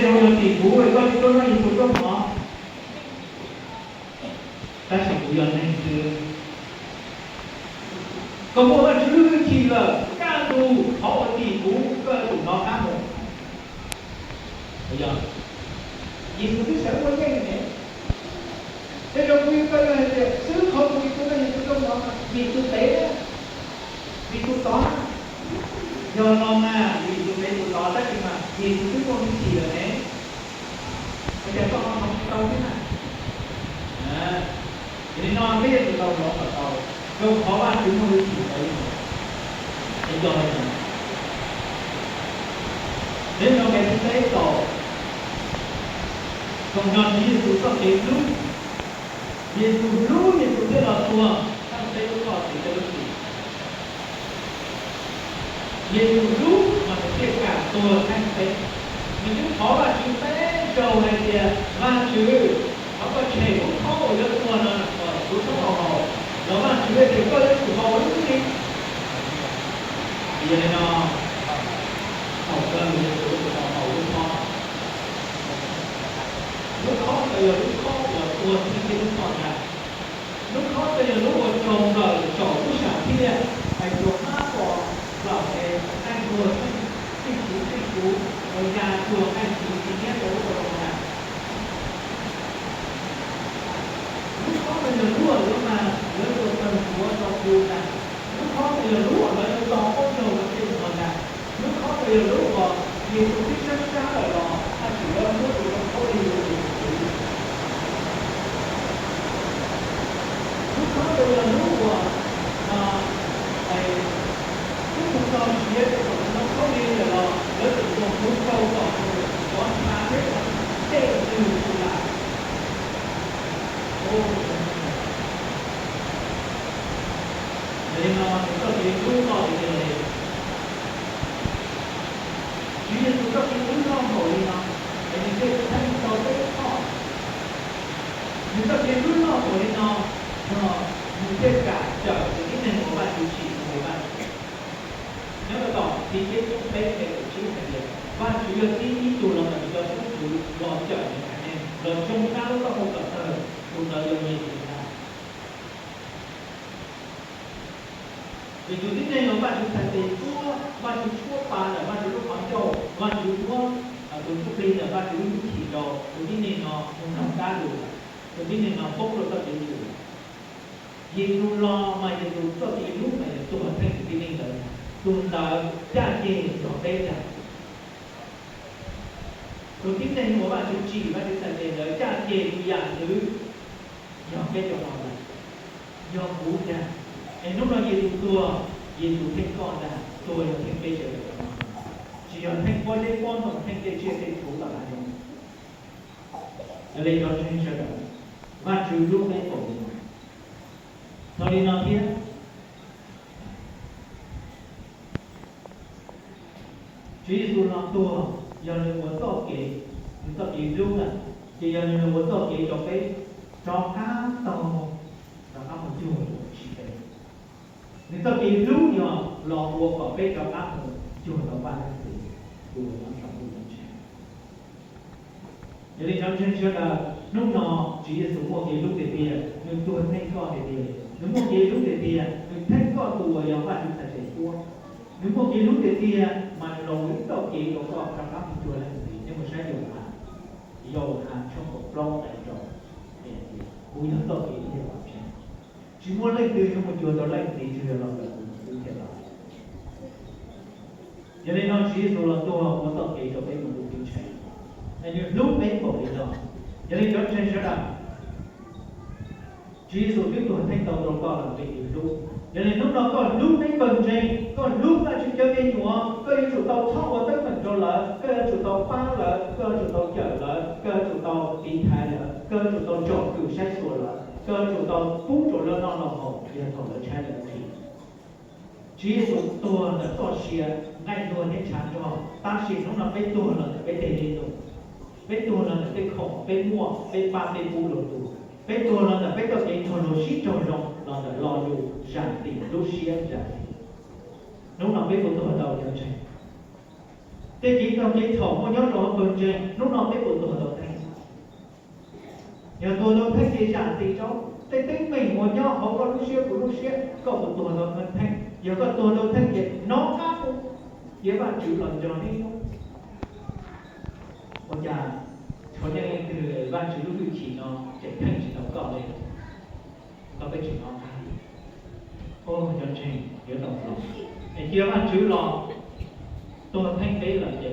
Yog tim kuv es koj tsis tuaj noj Yexus rooj mov, tab sis kuv yog neeg xwb. Koj muaj Vajtswv lub hwj chim lawm, kaj ntug qhov uas tim kuv koj yuav tsum hnov qab mus. Yog Yexus twb sawv muaj yeej ne, tej zaum kuv yuav tau yog hais tias xwb qhov kuv tsis tuaj noj Yexus rooj mov mas vim tus tev, vim tus tod. Yog los mas vim tus tev tus tod tab sis mas Yexus twb muaj hwj chim lawm ne, ua cas koj ho hnov tsis tau thiab na? Yog li no peb yuav tsum tau hnov kom tau, rau qhov Vajtswv muaj hwj chim tau li no. Es yog li no, peb nrog nqe thib peb tau, koom nrog Tswv Yexus txoj kev hlub. Yexus hlub Yexus thiaj los tuag theej peb lub txoj kev coj lub txim. Yexus hlub mas nws thiaj kam tuag theej peb. Nws twb thov Vajtswv peb zaug hais tias, Vajtswv, thov koj tshem lub khob uas yuav tuag no kom kuv txhob tau haus. Los Vajtswv hais tias koj yuav tsum haus lub twg li? Yog li no, thaum kawg Yexus yuav tsum tau haus lub khob. Lub khob ntawd yog lub khob uas tuag theej peb lub txoj dag. Lub khob ntawd yog lub uas raug nplawm saum lub sam thiaj, hais txuas hmab pom nplawm es nqaij tuag tsheej tswv tsheej tsuv, uas ya cuag nqaij txwv tsis hiab rau lub ua rau dag. Lub khob ntawd yog lub uas lawv mas lawv yuav tawg nthuav rau plu dag. Lub khob ntawd yog lub uas lawv yuav tso qaub ncaug rau tej nthuav dag. Lub khob ntawd yog lub uas Yexus twb sab sab lawm los tab sis lawv muab tus zoo khaub lig rau Yexus ntxiv. Lub khob ntawd yog lub uas twb mus txog siav rau tom tus zoo khaub lig lawm los lawv tseem tuaj hu kaug tom tus cov ntshav thiab cov dej ntws tsis lais. Yog li no nws txoj kev hlub loj tiag tiag li. Tswv Yexus txoj kev hlub loj npaum li no, es nws thiaj theej tau peb lub txoj. Nws txoj kev hlub loj npaum li no, yog nws thiaj kam cawm tus tib neeg uas Vajtswv tsim mus ua Vajtswv. Nyob rau tom Filipiv tshooj peb nqe kaum tsib hais tias Vajtswv yog tib ib tug los ntawm nws cov xib hwb los cawm nws haiv neeg los tsoo sab lub taub hau kom tawg, tus ntawd yog Yexus ntag. Vim tus tib neeg uas Vajtswv txhais tes tuaj, Vajtswv tshuab pa ntawm Vajtswv lub qhov ncauj, Vajtswv muab tus ntsuj plig ntawm Vajtswv lub hwj chim rau, tus tib neeg no mus nrog kab lus lawm, tus tib neeg no poob rau txoj kev tswv. Yexus los mas Yexus txoj kev hlub mas yog tuag theej tus tib neeg ntawd, tus ntawd caj ces nrog peb ntag. Tus tib neeg uas Vajtswv tsim, Vajtswv txhais tes ntawd caj ces tus yam ntxwv yog peb cov no ntag, yog kuv ntag. Es hnub no Yexus tuag, Yexus theej koj ntag, tuag yog theej peb sawv daws cov no, tsis yog theej pob zeb pob ntoo, theej tej tsiaj tej txhu tom hav zoov. Yog li cov ntseeg sawv daws, Vajtswv hlub peb npaum li no. Txog li no thiab, Tswv Yexus los tuag yog nws ua txoj kev, nws txoj kev hlub na, ces yog nws ua txoj kev rau peb rov qab tau, rov qab mus cuag tus uas tsim peb. Nws txoj kev hlub yog los ua kom peb rov qab mus cuag tau Vaj Leej Txiv, tus uas nyob saum ntuj ceeb tsheej. Yog li cov ntseeg sawv daws, hnub no Tswv Yexus muaj kev hlub tiag tiag, nws tuag theej koj tiag tiag, nws muaj kev hlub tiag tiag, nws theej koj tus uas yog Vajtswv txhais tes tuaj. Nws muaj kev hlub tiag tiag mas nws los ua ib txoj kev rau koj rov qab mus cuag Leej Txiv. Nej mus saib Yauhas, Yauhas tshooj kaum plaub nqe rau, kuv yog txoj kev thiab vaj tsev, tsis muaj leej twg yuav mus cuag tau Leej Txiv tsuas yog los ntawm kuv tus Tub thiaj tau. Yog li no Tswv Yexus los tuag ua txoj kev rau peb mus ntuj ceeb tsheej, es nws hlub peb npaum li no. Yog li cov ntseeg sawv daws, Tswv Yexus twb tuag theej tau rau koj lawm vim nws hlub. Yog li hnub no koj hlub peb pawg ntseeg, koj hlub Vajtswv cov me nyuam, koj yuav tsum tau txhob ua teeb meem rau lawv, koj yuav tsum tau pab lawv, koj yuav tsum tau cawm lawv, koj yuav tsum tau tiv thaiv lawv, koj yuav tsum tau tsom kwm saib xyuas lawv, koj yuav tsum tau pub rau lawv noj rau haus yog thaum lawv tshaib lawv nqhis. Tswv Yexus tuag ntawm txoj sia nqaij ntuag thiab ntshav nrog, tab sis hnub no peb tuag los ntawm peb tej li nus, peb tuag los ntawm tej khoom peb muaj, peb pab peb pub lwm tus, peb tuag los ntawm peb txoj kev nrog luag sib raug zoo los ntawm lo lus zam txim lub siab zam txim. Hnub no peb puas tuag tau cov ntseeg? Tej kev txog kev txhaum muaj nyob rau hauv pawg ntseeg, hnub no peb puas tuag tau theej? Yog tuag tau theej ces zam txim rau. Tej teeb meem uas nyob hauv koj lub siab kuv lub siab, koj puas tuag tau theej? Yog koj tuag tau theej ces hnov qab mus, cia Vajtswv los nrog nej nyob. Ua cas tshuav nej leej twg Vajtswv lub hwj chim no tseem theej tsis tau koj li? Koj peb tseem hnov qab li. Cov ntseeg yuav tau los, es cia Vajtswv los tuag theej peb lawm ces